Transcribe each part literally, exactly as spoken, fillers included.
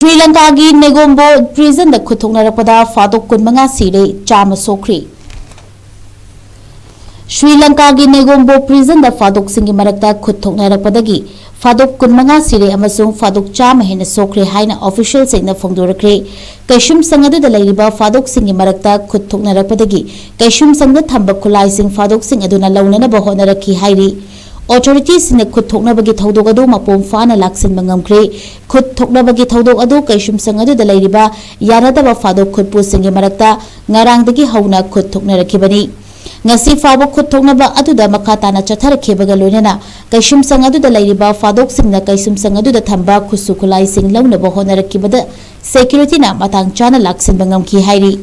ꯁ꯭ꯔꯤ ꯂꯪꯀꯥꯒꯤ ꯅꯦꯒꯣꯝꯕꯣ ꯄ꯭ꯔꯤꯖꯟꯗ ꯈꯨꯠ ꯊꯣꯛꯅꯔꯛꯄꯗ ꯐꯥꯗꯣꯛ ꯀꯨꯟꯃꯉꯥ ꯁꯤꯔꯦ, ꯆꯥꯝꯃ ꯁꯣꯛꯈ꯭ꯔꯦ꯫ ꯁ꯭ꯔꯤ ꯂꯪꯀꯥꯒꯤ ꯅꯦꯒꯣꯝꯕꯣ ꯄ꯭ꯔꯤꯖꯟꯗ ꯐꯥꯗꯣꯛꯁꯤꯡꯒꯤ ꯃꯔꯛꯇ ꯈꯨꯠ ꯊꯣꯛꯅꯔꯛꯄꯗꯒꯤ ꯐꯥꯗꯣꯛ ꯀꯨꯟꯃꯉꯥ ꯁꯤꯔꯦ ꯑꯃꯁꯨꯡ ꯐꯥꯗꯣꯛ ꯆꯥꯝꯃ ꯍꯦꯟꯅ ꯁꯣꯛꯈ꯭ꯔꯦ ꯍꯥꯏꯅ ꯑꯣꯐꯤꯁꯤꯌꯦꯜꯁꯤꯡꯅ ꯐꯣꯡꯗꯣꯔꯛꯈ꯭ꯔꯦ꯫ ꯀꯩꯁꯨꯝꯁꯪ ꯑꯗꯨꯗ ꯂꯩꯔꯤꯕ ꯐꯥꯗꯣꯛꯁꯤꯡꯒꯤ ꯃꯔꯛꯇ ꯈꯨꯠ ꯊꯣꯛꯅꯔꯛꯄꯗꯒꯤ ꯀꯩꯁꯨꯝꯁꯪꯗ ꯊꯝꯕ ꯈꯨꯠꯂꯥꯏꯁꯤꯡ ꯐꯥꯗꯣꯛꯁꯤꯡ ꯑꯗꯨꯅ ꯂꯧꯅꯅꯕ ꯍꯣꯠꯅꯔꯛꯈꯤ ꯍꯥꯏꯔꯤ꯫ ꯑꯣꯊꯣꯔꯤꯇꯤꯁꯤꯡꯅ ꯈꯨꯠ ꯊꯣꯛꯅꯕꯒꯤ ꯊꯧꯗꯣꯛ ꯑꯗꯨ ꯃꯄꯨꯡ ꯐꯥꯅ ꯂꯥꯛꯁꯤꯟꯕ ꯉꯝꯈ꯭ꯔꯦ꯫ ꯈꯨꯠ ꯊꯣꯛꯅꯕꯒꯤ ꯊꯧꯗꯣꯛ ꯑꯗꯨ ꯀꯩꯁꯨꯝꯁꯪ ꯑꯗꯨꯗ ꯂꯩꯔꯤꯕ ꯌꯥꯅꯗꯕ ꯐꯥꯗꯣꯛ ꯈꯨꯠꯄꯨꯁꯤꯡꯒꯤ ꯃꯔꯛꯇ ꯉꯔꯥꯡꯗꯒꯤ ꯍꯧꯅ ꯈꯨꯠ ꯊꯣꯛꯅꯔꯛꯈꯤꯕꯅꯤ꯫ ꯉꯁꯤ ꯐꯥꯎꯕ ꯈꯨꯠ ꯊꯣꯛꯅꯕ ꯑꯗꯨꯗ ꯃꯈꯥ ꯇꯥꯅ ꯆꯠꯊꯔꯛꯈꯤꯕꯒ ꯂꯣꯏꯅꯅ ꯀꯩꯁꯨꯝꯁꯪ ꯑꯗꯨꯗ ꯂꯩꯔꯤꯕ ꯐꯥꯗꯣꯛꯁꯤꯡꯅ ꯀꯩꯁꯨꯝꯁꯪ ꯑꯗꯨꯗ ꯊꯝꯕ ꯈꯨꯠꯁꯨ ꯈꯨꯠꯂꯥꯏꯁꯤꯡ ꯂꯧꯅꯕ ꯍꯣꯠꯅꯔꯛꯈꯤꯕꯗ ꯁꯦꯀ꯭ꯌꯨꯔꯤꯇꯤꯅ ꯃꯇꯥꯡ ꯆꯥꯅ ꯂꯥꯛꯁꯤꯟꯕ ꯉꯝꯈꯤ ꯍꯥꯏꯔꯤ꯫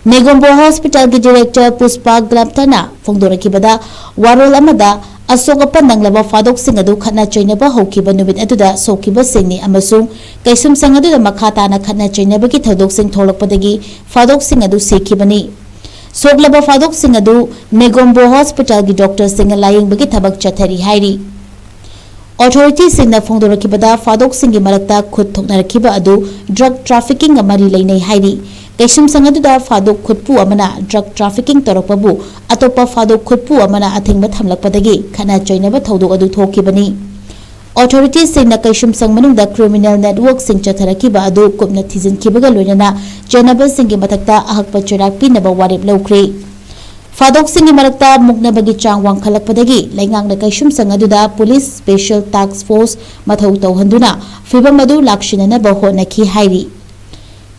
ꯅꯦꯒꯣꯝꯕꯣ ꯍꯣꯁꯄꯤꯇꯥꯜꯒꯤ ꯗꯤꯔꯦꯛꯇꯔ ꯄꯨꯁꯄꯥ ꯒ꯭ꯂꯞꯇꯅ ꯐꯣꯡꯗꯣꯔꯛꯈꯤꯕꯗ, ꯋꯥꯔꯣꯜ ꯑꯃꯗ ꯑꯁꯣꯛ ꯑꯄꯟ ꯅꯪꯂꯕ ꯐꯥꯗꯣꯛꯁꯤꯡ ꯑꯗꯨ ꯈꯠꯅ ꯆꯩꯅꯕ ꯍꯧꯈꯤꯕ ꯅꯨꯃꯤꯠ ꯑꯗꯨꯗ ꯁꯣꯛꯈꯤꯕꯁꯤꯡꯅꯤ ꯑꯃꯁꯨꯡ ꯀꯩꯁꯨꯝꯁꯪ ꯑꯗꯨꯗ ꯃꯈꯥ ꯇꯥꯅ ꯈꯠꯅ ꯆꯩꯅꯕꯒꯤ ꯊꯧꯗꯣꯛꯁꯤꯡ ꯊꯣꯛꯂꯛꯄꯗꯒꯤ ꯐꯥꯗꯣꯛꯁꯤꯡ ꯑꯗꯨ ꯁꯤꯈꯤꯕꯅꯤ꯫ ꯁꯣꯛꯂꯕ ꯐꯥꯗꯣꯛꯁꯤꯡ ꯑꯗꯨ ꯅꯦꯒꯣꯝꯕꯣ ꯍꯣꯁꯄꯤꯇꯥꯜꯒꯤ ꯗꯣꯛꯇꯔꯁꯤꯡꯅ ꯂꯥꯌꯦꯡꯕꯒꯤ ꯊꯕꯛ ꯆꯠꯊꯔꯤ ꯍꯥꯏꯔꯤ꯫ ꯑꯣꯊꯣꯔꯤꯇꯤꯁꯤꯡꯅ ꯐꯣꯡꯗꯣꯔꯛꯈꯤꯕꯗ, ꯐꯥꯗꯣꯛꯁꯤꯡꯒꯤ ꯃꯔꯛꯇ ꯈꯨꯠ ꯊꯣꯛꯅꯔꯛꯈꯤꯕ ꯑꯗꯨ ꯗ꯭ꯔꯒ ꯇ꯭ꯔꯥꯐꯤꯀꯤꯡꯒ ꯃꯔꯤ ꯂꯩꯅꯩ ꯍꯥꯏꯔꯤ꯫ ꯀꯩꯁꯨꯝꯁꯪ ꯑꯗꯨꯗ ꯐꯥꯗꯣꯛ ꯈꯨꯠꯄꯨ ꯑꯃꯅ ꯗ꯭ꯔꯒ ꯇ꯭ꯔꯥꯐꯤꯀꯤꯡ ꯇꯧꯔꯛꯄꯕꯨ ꯑꯇꯣꯞꯄ ꯐꯥꯗꯣꯛ ꯈꯨꯠꯄꯨ ꯑꯃꯅ ꯑꯊꯤꯡꯕ ꯊꯝꯂꯛꯄꯗꯒꯤ ꯈꯠꯅ ꯆꯩꯅꯕ ꯊꯧꯗꯣꯛ ꯑꯗꯨ ꯊꯣꯛꯈꯤꯕꯅꯤ꯫ ꯑꯣꯊꯣꯔꯤꯇꯤꯁꯤꯡꯅ ꯀꯩꯁꯨꯝꯁꯪ ꯃꯅꯨꯡꯗ ꯀ꯭ꯔꯤꯃꯤꯅꯦꯜ ꯅꯦꯠꯋꯥꯔꯛꯁꯤꯡ ꯆꯠꯊꯔꯛꯈꯤꯕ ꯑꯗꯨ ꯀꯨꯞꯅ ꯊꯤꯖꯤꯟꯈꯤꯕꯒ ꯂꯣꯏꯅꯅ ꯆꯦꯟꯅꯕꯁꯤꯡꯒꯤ ꯃꯊꯛꯇ ꯑꯍꯛꯄ ꯆꯩꯔꯥꯛ ꯄꯤꯅꯕ ꯋꯥꯔꯦꯞ ꯂꯧꯈ꯭ꯔꯦ꯫ ꯐꯥꯗꯣꯛꯁꯤꯡꯒꯤ ꯃꯔꯛꯇ ꯃꯨꯛꯅꯕꯒꯤ ꯆꯥꯡ ꯋꯥꯡꯈꯠꯂꯛꯄꯗꯒꯤ ꯂꯩꯉꯥꯛꯅ ꯀꯩꯁꯨꯝꯁꯪ ꯑꯗꯨꯗ ꯄꯨꯂꯤꯁ ꯁ꯭ꯄꯦꯁꯤꯌꯦꯜ ꯇꯥꯁꯛ ꯐꯣꯔꯁ ꯃꯊꯧ ꯇꯧꯍꯟꯗꯨꯅ ꯐꯤꯚꯝ ꯑꯗꯨ ꯂꯥꯛꯁꯤꯟꯅꯅꯕ ꯍꯣꯠꯅꯈꯤ ꯍꯥꯏꯔꯤ꯫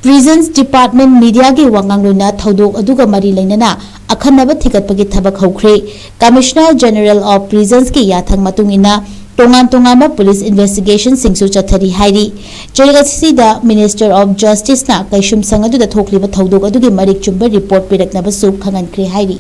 ꯄ꯭ꯔꯤꯖꯟꯁ ꯗꯤꯄꯥꯔꯠꯃꯦꯟꯠ ꯃꯤꯗꯤꯌꯥꯒꯤ ꯋꯥꯉꯥꯡꯂꯣꯏꯅ ꯊꯧꯗꯣꯛ ꯑꯗꯨꯒ ꯃꯔꯤ ꯂꯩꯅꯅ ꯑꯈꯟꯅꯕ ꯊꯤꯒꯠꯄꯒꯤ ꯊꯕꯛ ꯍꯧꯈ꯭ꯔꯦ꯫ ꯀꯃꯤꯁꯅꯔ ꯖꯦꯅꯔꯦꯜ ꯑꯣꯐ ꯄ꯭ꯔꯤꯖꯟꯁꯀꯤ ꯌꯥꯊꯪ ꯃꯇꯨꯡ ꯏꯟꯅ ꯇꯣꯉꯥꯟ ꯇꯣꯉꯥꯟꯕ ꯄꯨꯂꯤꯁ ꯏꯟꯚꯦꯁꯇꯤꯒꯦꯁꯟꯁꯤꯡꯁꯨ ꯆꯠꯊꯔꯤ ꯍꯥꯏꯔꯤ꯫ ꯆꯌꯦꯠ ꯑꯁꯤꯗ ꯃꯤꯅꯤꯁꯇꯔ ꯑꯣꯐ ꯖꯁꯇꯤꯁꯅ ꯀꯩꯁꯨꯝꯁꯪ ꯑꯗꯨꯗ ꯊꯣꯛꯂꯤꯕ ꯊꯧꯗꯣꯛ ꯑꯗꯨꯒꯤ ꯃꯔꯤꯛ ꯆꯨꯝꯕ ꯔꯤꯄꯣꯔꯠ ꯄꯤꯔꯛꯅꯕꯁꯨ ꯈꯪꯍꯟꯈ꯭ꯔꯦ ꯍꯥꯏꯔꯤ꯫